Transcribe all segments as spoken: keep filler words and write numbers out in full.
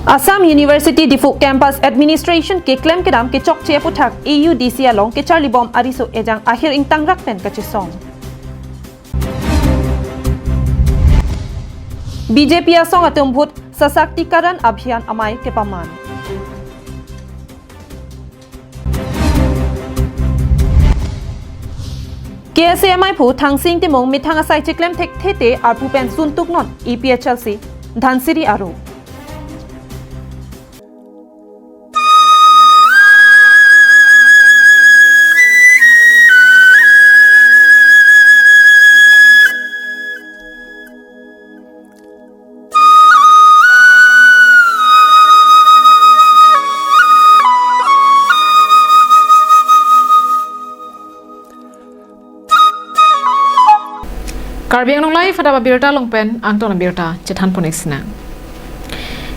Assam University Diphu Campus Administration keklem kedam kechokche aphuthak A U D C along kecharlibom ariso ejang ahir ingtangrak pen kachesong. B J P asong atum ahut Sashaktikarn Abhiyan amei kepaman. K S A ameiphu Thangsing Timung methang asai cheklem thekthe te arpu pen suntuk non A P H L C Dhansiri aro. Karbi Anglong Live adap abirta along pen Angton abirta chethanpon-ik sinang.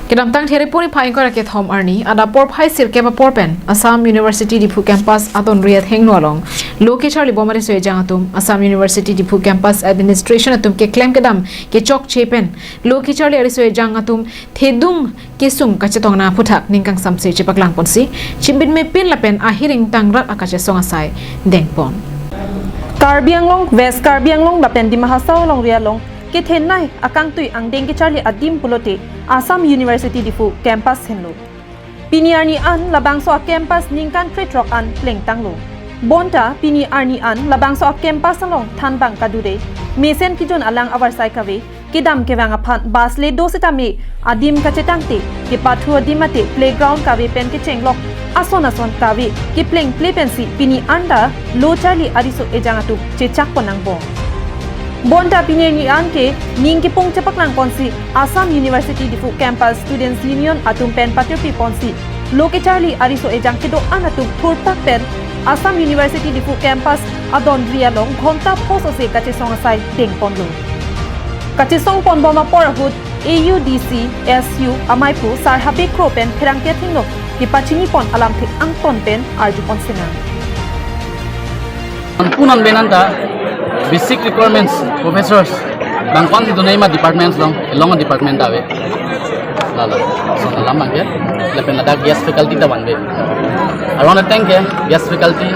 Kedamtang Thereponi phai ingkoi ra kethom arni adap porphai sirkep apor pen Assam University Diphu Campus adonri athengno along lo kecharlibom ariso ejang atum Assam University Diphu Campus Administration atum keklem kedam kechokche pen lo kecharli ariso ejang atum thedung kesung kachetong nang aphuthak ning kangsamse chepaklangponsi chimbin mepin lapen ahir ingtangrak akachesong asai dengpon. Karbi Anglong, West Karbi Anglong lapen Dima Hasao longri along kethenei akangtui angdeng kecharli adim pulote Assam University Diphu Campus henlo. Pini arni an labangso a-campus ningkan krethrok an plengtanglo. Bonta pini arni an labangso a-campus along thanbang kadure, mesen kijun alang avarsai kave, kedam kevang aphan bus le do sitame adim kachetangte, kepathu adim mate playground kave pen kechenglok ason ason kave keplengple pensi pini anta lo charli ariso ejang atum chechakpon nangbom. Bonta pini arni an ke ning kepung chepaklangponsi Assam University Diphu Campus Students Union atum pen patirpiponsi lo kecharli ariso ejang kedo-an atum thurpak pen Assam University Diphu Campus adonri along ghonta phos ose kachesong asai dengponlo. Kachesongponbom apor ahut A U D C S U ameiphu Sar Habe Kro pen pherangke athengno kepachinipon alamthe angton pen arjupon sinang. Anpun anben anta basic requirements, professors bangkon si dunai ma departments along, along department ave. Lalo, so alam abangke, lapen ladak guest faculty ta vanve. Aron ateng ke guest faculty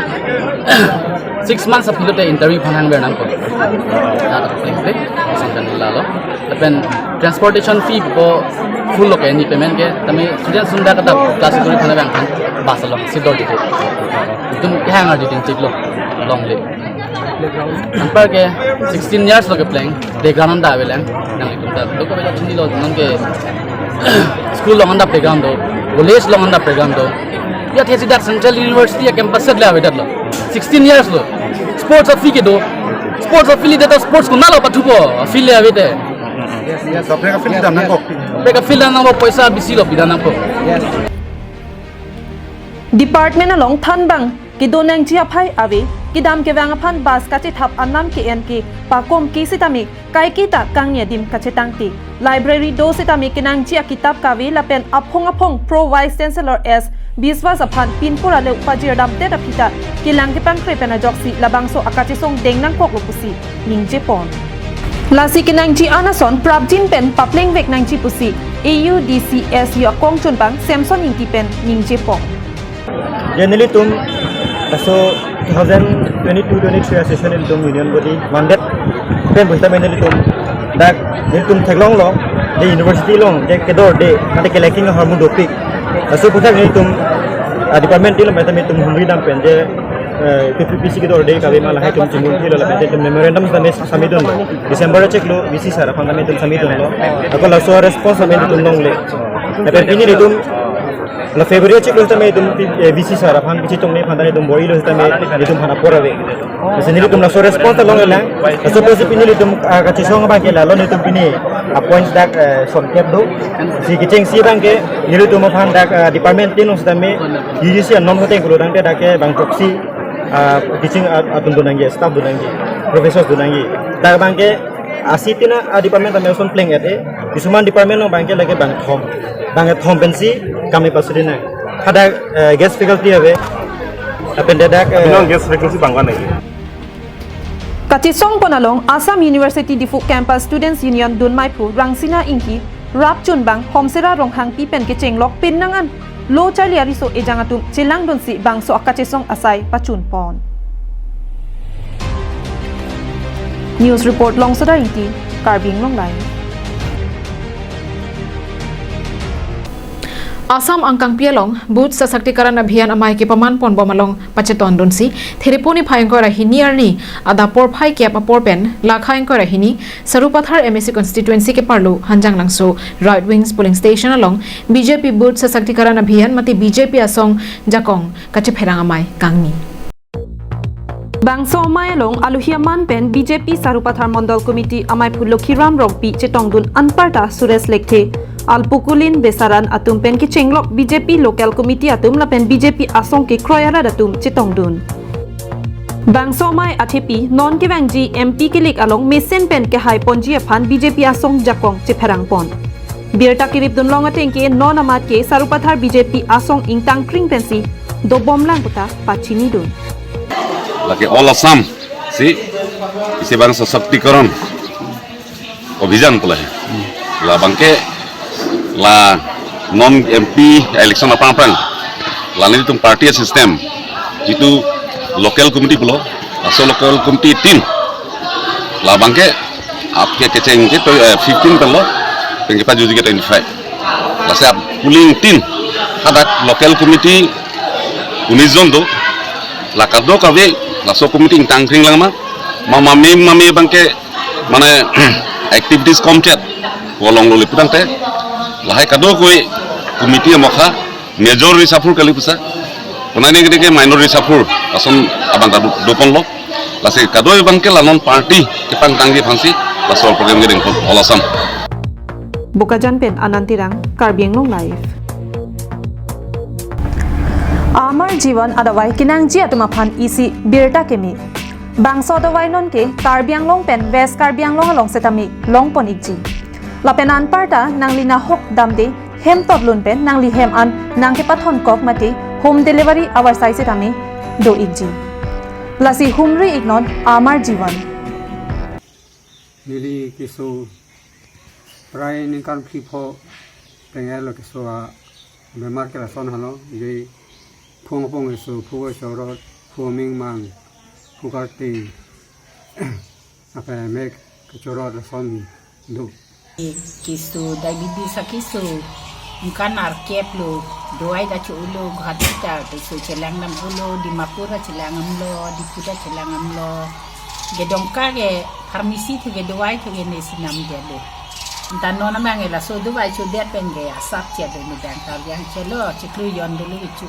six months aphi lote interview aphan hangver nangpo. Na, plengple, so kan lalo. Lapen transportation fee po full lo ke ni payment ke, tame student sunda kata class turi phana bang kan bus along si dor dite. Itum kehang arju tin chiklo longle. Anpar ke sixteen years lo kepleng, playground anta avelang, nanglitum ta. Doko bela chini lo nang ke school along anta playground do, college along anta playground do. Ya thesi dak Central University a-campus set le avedet lo. Sixteen years lo. Sports a-field kedo. Sports a-field le data sports ko nalo pathupo. Field le avete. Yes, yes. Kaprek a-field dam nangkok. Kaprek a-field dam nangkok, poisa bisi lo pidam nangkok. Yes. Department along thanbang kedo nangji aphai ave, kedam kevang aphan bus kachethap anam ke-en ke pakom ke sitame kaike ta kangni adim kachetangte. Library do sitame kenangji akitap kave lapen aphong aphong Pro Vice Chancellor S Biswas aphan pinpur ale upajirdamdet aphi ta kelang kepangkre pen ajoksi labangso akachesong deng nangkoklo pusi ningjepon. Lasi kenangji an ason prapjin pen paplengvek nangji pusi A U D C S U akongchunbang Samson Ingti pen ningjepon. Ya nelitum laso two thousand twenty-two twenty-three a-session nelitum union body mandet pen pusitame nelitum dak nelitum theklonglo, the university along the kedorde mate kelacking ahormu dopik. Laso aputhak nelitum, ah, department tilo mate nelitum humri dam pen the, eh, P P P C kedorde kave ma lahai atum chimungthilo lapen nelitum memorandum tame submit dunlo. December achiklo V C sir aphan tame nelitum submit dunlo. Ako laso response tame nelitum longle. Lapen pini nelitum la February achiklo tame nelitum, eh, V C sir aphan kachetongji aphan tame nelitum bor-ilo tame nelitum aphan apor ave. Lasi nelitum laso response ta longlelang. Laso apotsi pini nelitum, ah, kachesong abangke lalo nelitum pini appoint dak, eh, sonkep do. Si kechengsi abangke nelitum aphan dak, ah, department tin along sitame U G C anorm hoteng kulo tangte dak ke bang throksi, ah, teaching, ah, atum do nangji, staff do nangji, professors do nangji. Dak abangke asi tina a-department tame ason pleng-et-e, kisuman department along abangke lake bang thom, bang thom pensi kami pasudi nang. Hadak, eh, guest faculty ave, lapen dak, eh, Abinong guest faculty bangkok nangji. Kachesongpon along Assam University Diphu Campus Students Union dunmeiphu Rangsina Inghi Rapchun bang Homsera Ronghangpi pen kechenglok pinnang an lo charli ariso ejang atum chelangdunsi bangso akachesong asai pachunpon. News report Longsodar Ingti, Karbi Anglong Live. Assam angkangpi along Booth Sasaktikaran Abhiyan amei kepamanponbom along pachetondunsi Thereponi phai ingkoi ra hini arni adap porphai kep apor pen lakha ingkoi ra hini Sarupathar M A C constituency keparlo Hanjanglangso right wings polling station along B J P Booth Sasaktikaran Abhiyan mate B J P asong jakong kachepherang amei kangni. Bangso amei along alohi aman pen B J P Sarupathar Mondol Committee ameiphu Lokhiram Rongpi chetongdun anparta Suresh Lekthe, Alpukulin Besaran atum pen kechenglok B J P local committee atum lapen B J P asong kekroi arat atum chetongdun. Bangso amei athepi non kevangji M P kilik along mesen pen kehaiponji aphan B J P asong jakong chepherangpon. Birta keripdunlong atengke non amat ke Sarupathar B J P asong ingtangkring pensi dobomlang puta pachinidun. Lake All Assam si isi bang Sasaktikaran Abhiyan pula he. Labangke la non M P election aphrang aphrang la nelitum party system jitu local committee pulo, laso local committee tin labangke apke kecheng ke to, eh, fifteen pen lo, pen kepajuji ke twenty-five. Lasi ap polling tin hadak local committee unis jon do, la kadokave laso committee ingtangkring lang ma, ma mame mame abangke mane activities komchet volong lo liputangte, lahai kadokave committee amokha major reshuffle kali pusa. Konane gede ke minor reshuffle ason abang kadu doponlo. Lasi kadokave abangke la non party kepangtangji aphansi laso program kedeng pon All Assam. Bokajan pen Anand Terang, Karbi Anglong Live. Amar Jeevan adavai kenangji atum aphan isi birta keme. Bangso adavai nonke Karbi Anglong pen West Karbi Anglong along setame longpon ikji. Lapen anparta nangli nahok damde hem totlun pen nangli hem an nangkepathonkok mate home delivery avarsai setame do ikji. Lasi humri iknon Amar Jeevan. Neli keso prai ningkan phli pho pengerlo keso abemar ke lason halo, je phung apong keso, phu chorot, phu mingmang, phu karti, ape mek kechorot lason do. Keso diabetes akeso, ningkan arkep lo, dawai ta cho-olo, Guwahati ta keso chelang nam-olo, Dimapur ta chelang damlo, Diphu ta chelang damlo. Kedongka ke pharmacy thu ke dawai thu ke nesi namdetlo. Anta non amang ke laso dawai chodet pen ke asap che do, medang ta yang chelo, chiklo yon dolo kecho.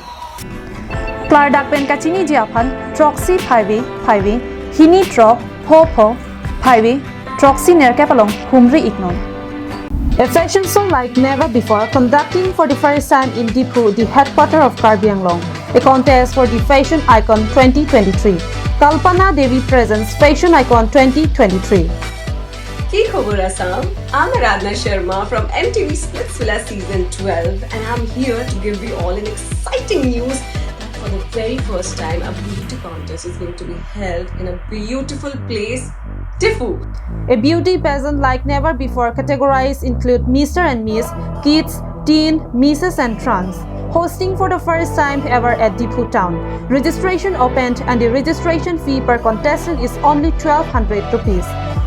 Klardak pen kachiniji aphan throksi phaive phaive, hini throk pho pho, phaive throksi nerkep along humri iknon. A fashion show like never before conducting for the first time in Diphu, the headquarter of Karbi Anglong. A contest for the fashion icon twenty twenty-three. Kalpana Devi presents Fashion Icon twenty twenty-three. Ki khobor Assam? I'm Aradhna Sharma from M T V Splitsvilla season twelve, and I'm here to give you all an exciting news that for the very first time, a beauty contest is going to be held in a beautiful place, Diphu. A beauty pageant like never before categorized include Mister and Miss, Kids, Teen, Misses and Trans. Hosting for the first time ever at Diphu town. Registration opened and the registration fee per contestant is only twelve hundred rupees.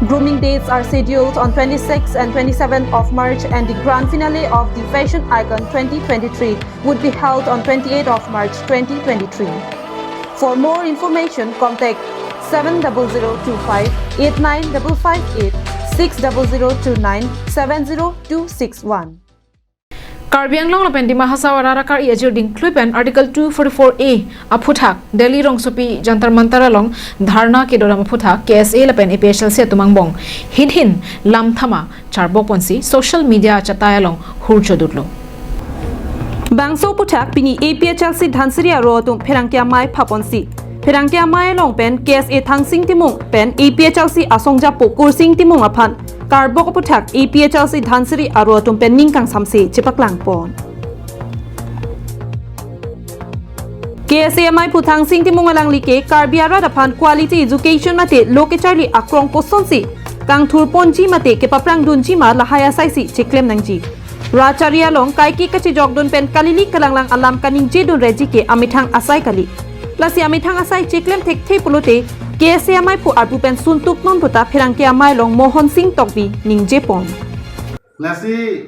Grooming dates are scheduled on twenty-sixth and twenty-seventh of March, and the grand finale of the Fashion Icon twenty twenty-three would be held on twenty-eighth of March twenty twenty-three. For more information, contact seven double zero two five eight nine double five eight, six double zero two nine seven zero two six one. Karbi Anglong lapen Dima Hasao arat akar-i ajir dingklui pen Article two forty-four A aphuthak Delhi rongsopi Jantar Mantar along dharna kedodam aphuthak K S A lapen A P H L C atum angbong hin hin lam thama charbok ponsi social media achatai along hur chodutlo. Bangso aphuthak pini A P H L C Dhansiri aro atum pherangke amei phaponsi, pherangke amei along pen K S A Thangsing Timung pen A P H L C asongjapo Kursing Timung aphan karbok aphuthak A P H L C Dhansiri aro atum pen ning kangsamse chepaklangpon. K S A ameiphu Thangsing Timung alangli ke Karbi arat aphan quality education mate lo kecharli akrong kosonsi kangthurponji mate kepaprangdunji ma lahai asaisi chiklem nangji. Rachari along kaike kachijokdun pen kalili kalanglang alam kaningjedunreji ke amethang asai kali. Lasi amethang asai chiklem thekthe pulote K S A amaiphu arpu pen suntuknon puta pherangke amei along Mohon Sing Tokbi ningjepon. Lasi,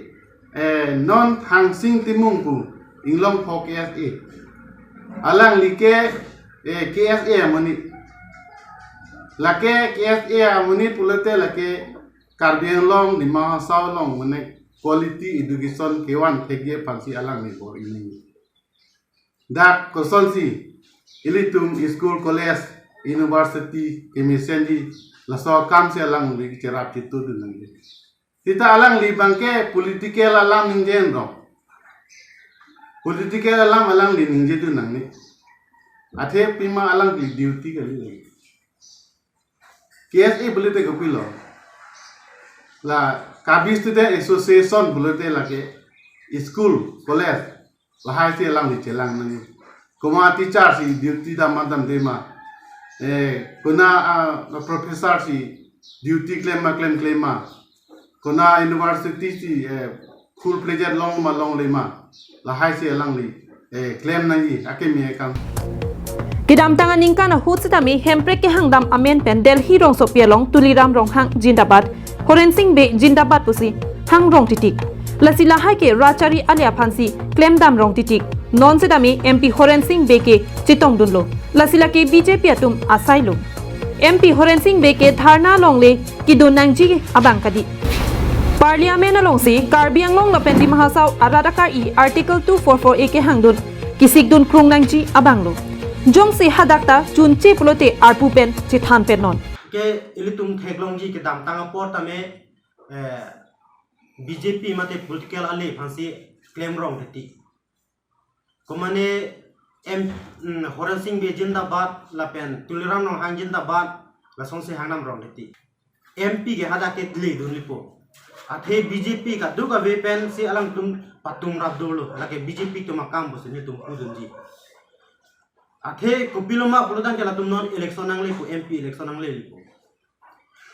eh, non Thangsing Timung pu Inglongpho K S A. Alangli ke, eh, K S A amonit. Lake K S A amonit pulote lake Karbi Anglong, Dima Hasao along mane quality education kevan thekji aphansi alangli bor-i nangji. Dak kosonsi ilitum school, college, university kemesenji, laso akamsi alangli cherap chitudun nangji. Sita alangli abangke political alam ningje-enrong. Political alam alangli ningjedun nangne. Athe pima alangli duty kali lagi. K S A pulote kopilo? La Karbi Student Association pulote lake school, college, lahaisi alangli chelang nangji. Komat teacher si duty dam ma damde ma. Eh, konat, ah, professor si duty klem ma klemkle ma. Konat university si, eh, full fledged long ma longle ma. Lahaisi alangli, eh, klem nangji akeme akam. Kedamtang aningkan ahut sitame hemprek kehangdam amen pen Delhi rongsopi along Tuliram Ronghang jindabad, Horen Sing Bey jindabad pusi hangrong titik. Lasi lahai ke Rachari ale aphansi klemdamrong titik. Non sitame M P Horen Sing Bey ke chetongdunlo. Lasi lake B J P atum asailo. M P Horen Sing Bey ke dharna alongle kedun nangji abang kadi. Parliament alongsi Karbi Anglong lapen Dima Hasao arat akar-i Article two four four A kehangdun kesikdun krung nangji abanglo. Jongsi hadak ta chunche pulote arpu pen chethan pen non. Ke ilitum theklongji kedamtang apor tame, eh, B J P mate political ale aphansi klemrong titik. Komane M, mm, Horen Sing Bey jindabad lapen Tuliram Ronghang jindabad, lasonsi hangnamrong titik. M P ke hadak ke ledunlipo. Athe B J P kadokave pensi alangtum patum rapdolo. Lake B J P atum akam pusi nelitum pudunji. Athe kopiloma pulotangte latum non election nanglepo, M P election nanglelepo.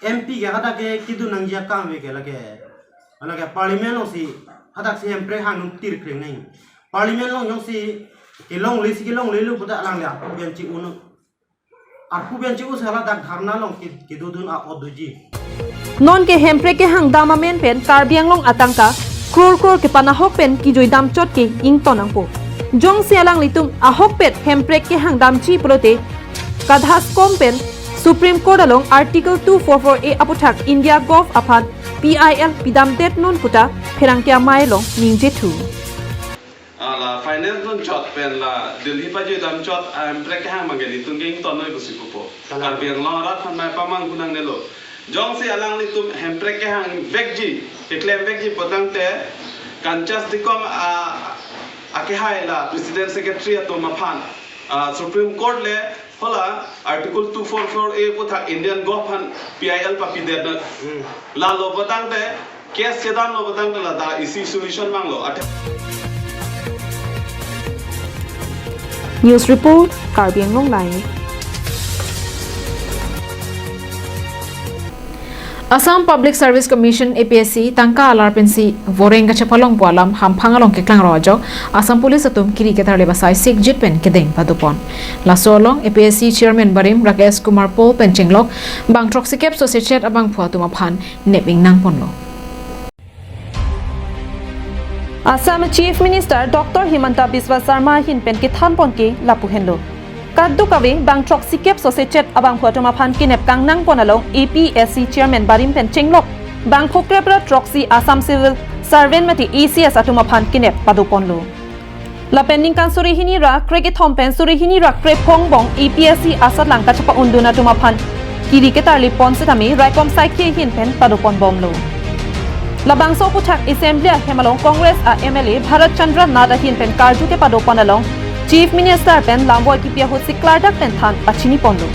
M P ke hadak ke kedun nangji akam ave ke lake, lake parliament alongsi hadaksi hemprek hangdun tirkreng nang. Parliament along jongsi kelongle si kelonglelo puta alangli arpu pen che-un. Arpu pen che-un si hala dak dharna along ke, kedodun a-ot doji. Non ke hemprek kehangdam amen pen Karbi Anglong atangka kror kror kepanahok pen kejuidam chot ke ington nangpo. Jongsi alanglitum ahokpet hemprek kehangdamji pulote kadhaskom pen Supreme Court along Article two four four A aputhak India Govt aphan P I L pidamdetnon puta pherangke amei along ningjethu. Ah, la finance dunchot pen la Delhi pajuidam chot, ah, hemprek kehang abangke nelitum ke ingtonnoi pusi pupo. Kalang. Karbi Anglong arat aphan mei pamanghu nangnelo. Jongsi alanglitum hemprek kehangvekji, keklemvekji pulotangte, kanchas dikom, ah, akehai la President Secretary atum aphan, ah, Supreme Court le hala Article two four four A aputhak Indian Govt aphan P I L papidetnon. Hmm. Lalo pulotangte, case chedamlo pulotangte ladak isi solution vanglo. At- News report, Karbi Anglong Live. Assam Public Service Commission, A P S C, tangka alar pensi voreng kachepalongpo alam hamphang along keklang ra ajok Assam Police atum kiri ketarlip asai sikjit pen kedeng padopon. Laso along A P S C Chairman barim Rakesh Kumar Paul pen chenglok bang throksikep sosechet abangphu atum aphan nep ingnangponlo. Assam Chief Minister Doctor Himanta Biswa Sarma ahin pen kethanpon ke lapu henlo. Kadokave bang throksikep sosechet abangphu atum aphan kenep kangnangpon along A P S C Chairman barim pen chenglok bang phokrephra throksi Assam Civil Servant mate A C S atum aphan kenep padoponlo. Lapen ningkan suri hini ra krekethom pen suri hini ra krephongbong A P S C asatlang kachepa-undun atum aphan kiri ketarlipon setame raikom saikhi ahin pen padoponbomlo. Labangso aputhak Assembly ahem along Congress a M L A Bharat Chandra Nath ahin pen karju kepadopon along Chief Minister pen lamvoi kipi ahutsi klardak pen than pachiniponlo.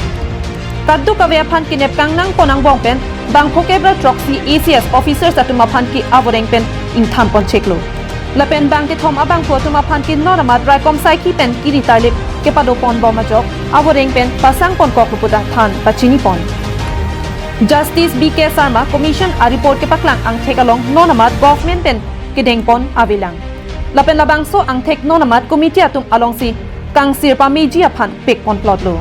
Kadokave aphan kenep kangnangpon angbong pen bang phokrephra throksi A C S officers atum aphan ke avoreng pen ingthanpon cheklo. Lapen bang kethom abangphu atum aphan ke non amat raikom saikhi pen kiri tarlip kepadoponbom ajok avoreng pen pasangponkoklo puta than pachinipon. Justice B K Sharma Commission a-report kepaklang angthek along non amat government pen kedengpon avelang. Lapen labangso angthek non amat committee atum alongsi kangsir pameji aphan pekponplotlo.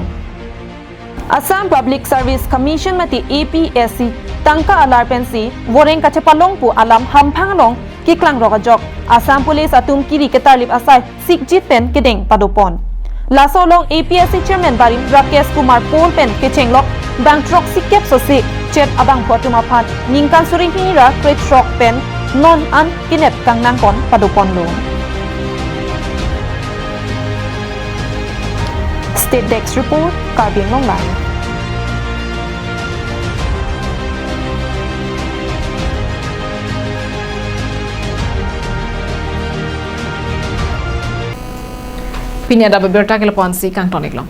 Assam Public Service Commission mate A P S C tangka alar pensi voreng kachepalong pu alam hamphang along keklangrok ajok Assam Police atum kiri ketarlip asai sikjit pen kedeng padopon. Laso along A P S C Chairman barim Rakesh Kumar Paul pen kechenglok bang throksikkep sose chet abangphu atum aphan ningkan suri hini ra krethrok pen non an kenep kangnangkon padoponlo. State Desk Report, Karbi Anglong Live. Pini adap abirta ke lapu-ansi kangton-iklong.